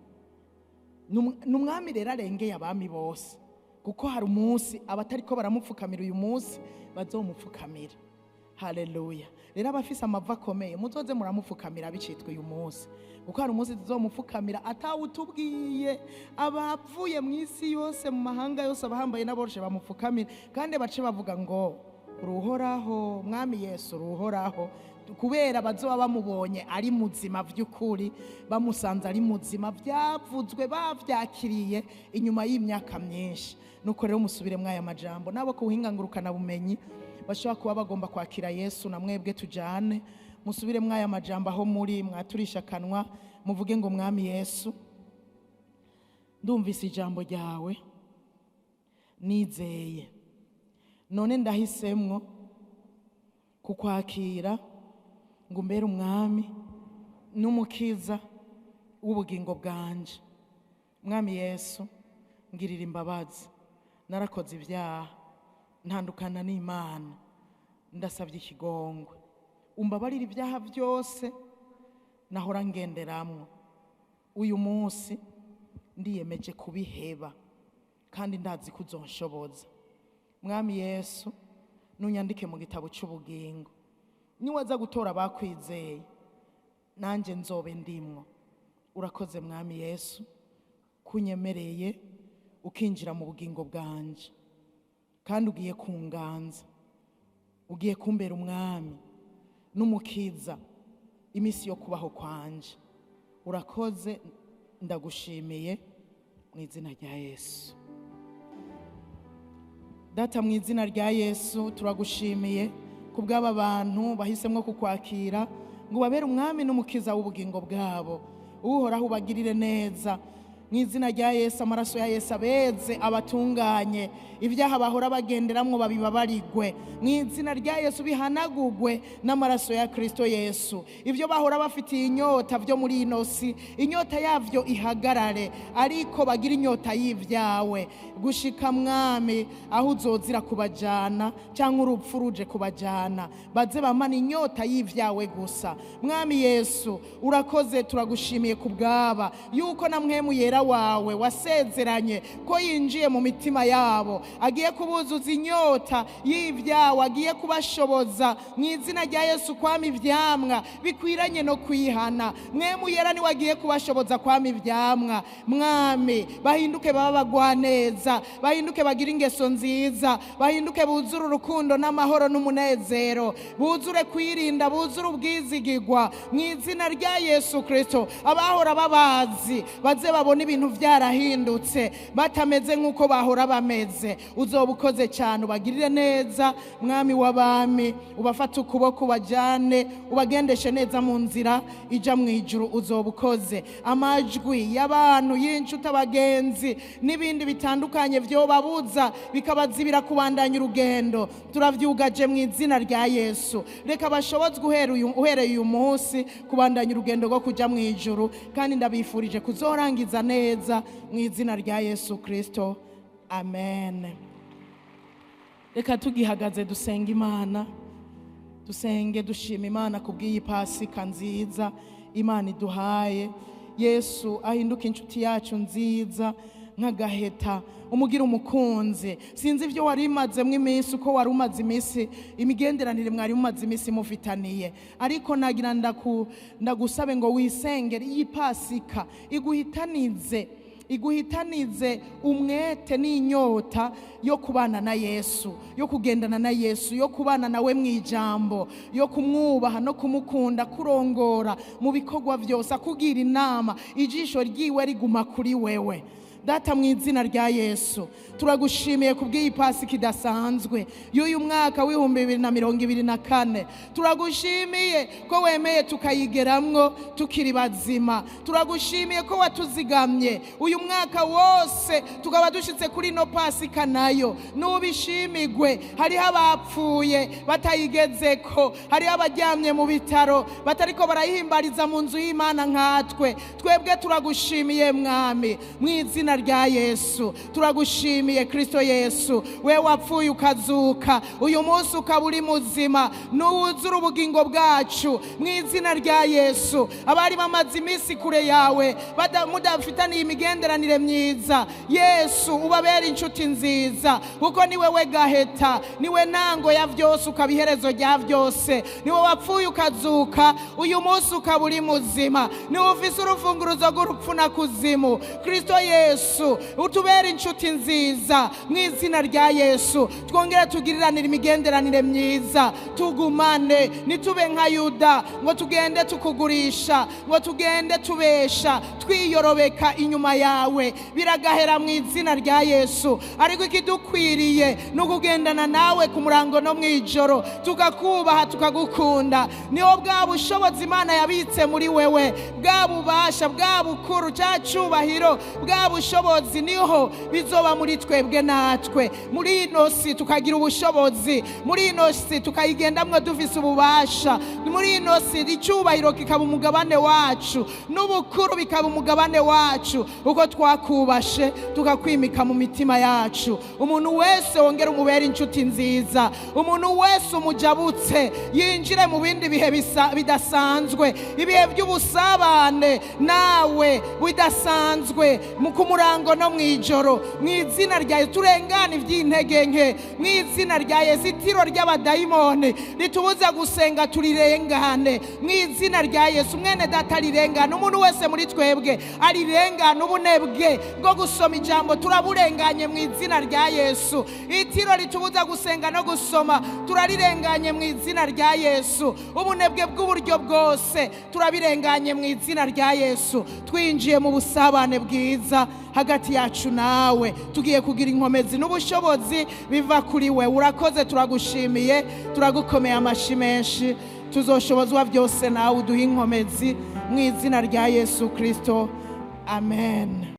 N'umwami rero arengeye abami bose, kuko hari umunsi abatariko baramupfukamira uyu munsi bazomupfukamira. Haleluya. Rero abafise amava akomeye muzoze muramupfukamira bicitwa uyu munsi, kuko hari umunsi tuzomupfukamira atawutubwiye. Abapfuye mu isi yose, mu mahanga yose, abahambaye n'aboroshe bamupfukamira, kandi bace bavuga ngo uruhoraho Mwami Yesu, uruhoraho, kubera bazoba bamubonye ari muzima vy'ukuri, bamusanze ari muzima, vyavuzwe bavyakiriye inyuma y'imyaka myinshi. Nuko rero musubire mwaya majambo. Nabo ku buhinga ngurukana bumenyi bashobora kuba bagomba kwakira Yesu, na mwebwe tujane, musubire mwaya majambo aho muri, mwaturisha akanwa, muvuge ngo Mwami Yesu, ndumvise ijambo ryawe, nizeye, none ndahisemwo kukwakira ngo umbere umwami n'umukiza w'ubugingo bwanje. Mwami Yesu, ngirira imbabazi, narakoze ibyaha, ntandukana n'Imana, ndasabye ikigongwe, umbabarire ibyaha byose nahora ngenderamwo. Uyu munsi ndiyemeje kubiheba kandi ndazi ko uzonshoboza. Mwami Yesu, nunyandike mu gitabo cy'ubugingo, niwaza gutora abakwizeye nanjye nzobe ndimwo. Urakoze Mwami Yesu kunyemereye ukinjira mu bugingo bwanje, kandi ugiye kunganza, ugiye kumbera umwami n'umukiza iminsi yo kubaho kwanje. Urakoze, ndagushimiye mu izina rya Yesu. Data, mu izina rya Yesu turagushimiye kubw'aba bantu bahisemwo kukwakira ngo babere umwami n'umukiza w'ubugingo bwabo. Uhoraho ubagirire neza mu izina rya Yesu. Amaraso ya Yesu abeze, abatunganye, ibyaha bahora bagenderamwo babibabarigwe mu izina rya Yesu, bihanagugwe n'amaraso ya Kristo Yesu. Ibyo bahora bafitiye inyota byo muri ino si, inyota yavyo ihagarare, ariko bagira inyota y'ibyawe gushika Mwami aho uzozira kubajana cyangwa urupfu ruje kubajana, baze bamana inyota y'ibyawe gusa. Mwami Yesu, urakoze, turagushimiye kubwaba yuko na Mpwemu Yera wawe wasezeranye ko yinjiye mu mitima yabo, agiye kubuzuza inyota y'ibyawe, agiye kubashoboza mu izina rya Yesu kwama ivyamwa bikwiranye no kwihana. Mpwemu Yera niwe agiye kubashoboza kwama ivyamwa. Mwami, bahinduke baba bagwaneza, bahinduke bagira ingeso nziza, bahinduke buzure urukundo n'amahoro n'umunezero, buzure kwirinda, buzure ubwizigirwa mu izina rya Yesu Kristo. Abahora babazi baze babona ibintu byarahindutse, batameze nk'uko bahora bameze. Uzoba ukoze cyane, ubagirire neza Mwami w'abami, ubafate ukuboko, ubajyane, ubagendeshe neza mu nzira ija mu ijuru. Uzoba ukoze. Amajwi y'abantu, y'inshuti, abagenzi n'ibindi bitandukanye vyobabuza bikabazibira kubandanya urugendo, turavyugaje mu izina rya Yesu. Reka bashobozwe uhereye uyu munsi kubandanya urugendo rwo kuja mu ijuru, kandi ndabifurije kuzorangiza neza mu izina rya Yesu Kristo. Amen. Reka tugihagaze dusenge Imana, dusenge dushima Imana kubw'iyi Pasika nziza Imana iduhaye. Yesu ahinduka inshuti yacu nziza nk'agaheta, umugira umukunzi. Sinzi ibyo wari umazemo iminsi, uko wari umaze iminsi, imigenderanire mwari mumaze iminsi mufitaniye, ariko nagira ndagusabe ngo wisengere iyi Pasika iguhitanize umwete n'inyota yo kubana na Yesu, yo kugendana na Yesu, yo kubana nawe mu ijambo, yo kumwubaha no kumukunda, kurongora mu bikorwa byose, akugira inama, ijisho ryiwe riguma kuri wewe. Data, mu izina rya Yesu turagushimiye kubw'iyi Pasika idasanzwe y'uyu mwaka w'2024. Turagushimiye ko wemeye tukayigeramwo tukiri bazima. Turagushimiye ko watuzigamye uyu mwaka wose tukaba dushitse kuri ino Pasika nayo. Nubishimigwe. Hariho abapfuye batayigezeko, hariho abaryamye mu bitaro batariko barayihimbariza mu nzu y'Imana nkatwe. Twebwe turagushimiye Mwami mu izina rya Yesu. Turagushimiye Kristo Yesu, we wapfuye ukazuka, uyu munsi ukaba uri muzima, nuwuzura ubugingo bwacu mu izina rya Yesu. Abari bamaze iminsi kure yawe, mudafitaniye imigenderanire myiza, Yesu ubabere inshuti nziza, kuko ni wewe gaheta, niwe ntango ya vyose, ukaba iherezo rya vyose. Niwe wapfuye ukazuka, uyu munsi ukaba uri muzima, niwe ufise urufunguruzo rw'urupfu na kuzimu. Kristo Yesu utubere inshuti nziza mu izina rya Yesu. Twongere tugiriranire imigenderanire myiza, tugumane, nitube nka Yuda ngo tugende tukugurisha, ngo tugende tubesha, twiyorobeka inyuma yawe. Biragahera mu izina rya Yesu. Ariko ikidukwiriye ni ukugendana nawe ku murango no mwijoro, tukakubaha, tukagukunda. Niho bwa bushobozi Imana yabitse muri wewe, bwa bubasha, bwa bukuru, cya cyubahiro, bwa bushobozi Ubushobozi niho bizoba muri twebwe natwe muri ino si tukagira ubushobozi, muri ino si tukayigendamwo dufise ububasha, muri ino si icyubahiro kikaba umugabane wacu n'ubukuru bikaba umugabane wacu, uko twakubashe tukakwimika mu mitima yacu. Umuntu wese wongera umubera inshuti nziza, umuntu wese umujabutse yinjire mu bindi bihe bidasanzwe, ibihe by'ubusabane nawe bidasanzwe, mu kumurango no mw'ijoro, mu izina rya Yesu turengane iby'intege nke, mu izina rya Yesu itiro ry'abadayimoni ritubuza gusenga turirengane, mu izina rya Yesu mwene data rirengane, umuntu wese muri twebwe arirengane, ubunebwe bwo gusoma ijambo turaburenganye mu izina rya Yesu, itiro ritubuza gusenga no gusoma turarirenganye mu izina rya Yesu, ubunebwe bw'uburyo bwose turabirenganye mu izina rya Yesu. Twinjiye mu busabane bwiza hagati yacu nawe, tugiye kugira inkomezi n'ubushobozi biva kuri we. Urakoze, turagushimiye, turagukomeye amashi menshi, tuzoshobozwa byose nawe uduhe inkomezi mu izina rya Yesu Kristo, amen.